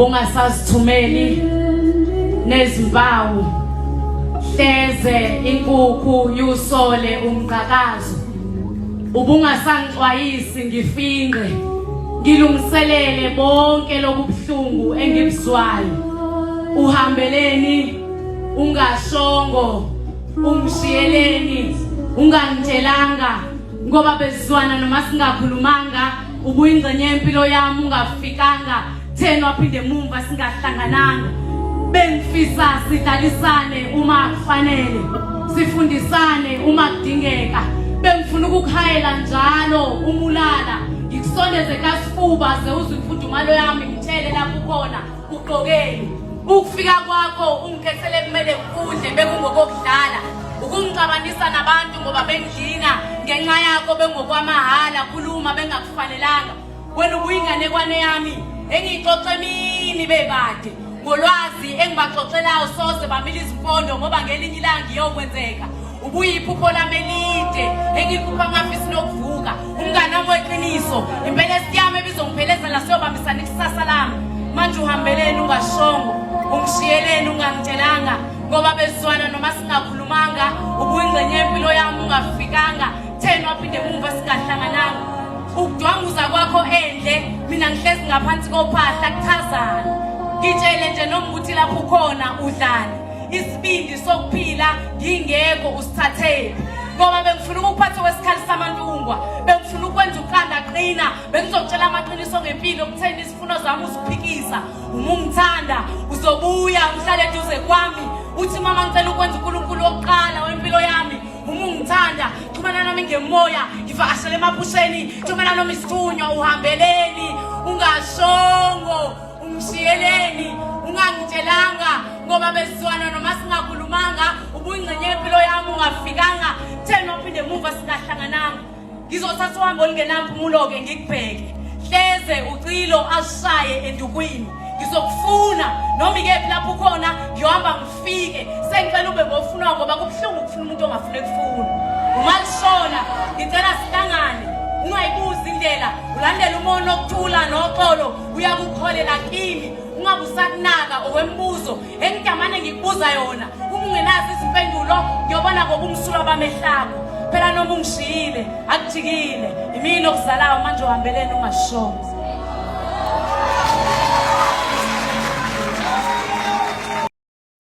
Ubungasazithumeli nezimpawu hleze inkukhu yusole umqhakazo. Ubungasangixwayisi ngifinqe ngilungiselele bonke lokubuhlungu engibuzwayo. Uhambeleni ungashongo ungishiyeleni ungangitshelanga ngoba besizwana noma singakhulumanga ubuyingxenye yempilo yami ungafikanga theni waphinde emumva singahlangananga bengifisa sidlalisane uma kufanele sifundisane uma kudingeka bengifuna ukukhayela njalo umulala ngikusondeze kasifuba ze uzwe imfudumalo yami ngitshele lapho ukhona ugqokeni ukufika kwakho ungikhethele kumele ngikudle bekungokokudlala ukungixabanisa nabantu ngoba bengidlinga ngenxa yakho bengokwamahhala khuluma bengakufanelanga wena ubuyinganekwane yami engiyixoxe emini bebade ngolwazi engibaxoxelayo soze bamila izimpondo ngoba ngelinye ilanga iyokwenzeka ubuyiphupho lami elide engiliphupha ngafisi nokuvuka umngane wami weqiniso impelesi yami ebizongiphelezela siyobambisana ikusasa lami manje uhambeleni ungashongo ungishiyeleni ungangitshelanga ngoba bezwana noma singakhulumanga ubuyingxenye yempilo yami ungafikanga theni waphinde emumva singahlangananga ukudwanguza kwakho endle mina ngihlezi ngaphansi kophahla kuchazana ngitshele nje noma ukuthi lapho ukhona udlani isibindi sokuphila ngingekho usithathephi ngoba bengifuna ukuphatha kwesikhali samantungwa bengifuna ukwenza uqanda qina bengizokutshela amaqiniso ngempilo kutheni izifuno zami uziphikisa uma ungithanda uzobuya uhlale eduze kwami uthi mama ngicela ukwenza uNkulunkulu wokuqala wempilo yami uma ungithanda xhumana nami ngemoya ngivakashele emaphusheni xhumana noma isithunywa uhambeleni ungashongo ungishiyeleni ungangitshelanga ngoba besizwana noma singakhulumanga ubuyingxenye yempilo yami ungafikanga theni waphinde emuva singahlangananga ngizothatha uhambo olungenampumulo-ke ngikubheke hleze ucilo ashaye endukwini ngizokufuna noma ikephi lapho ukhona ngiyohamba ngifike sengicela ube ngofunwa ngoba kubuhlungu ukufuna umuntu ongafuni ekufuna uma lishona ngicela sihlangane ungayibuzi indlela ulandele umoya okuthula noxolo uyakukholela kimi ungabe usakunaka okwemibuzo engidamane ngikubuza yona uma ungenazo izimpendulo ngiyobona ngobumsulwa bamehlako phela noma ungishiyile akujikile imina okuzalayo manje uhambeleni ungashongo.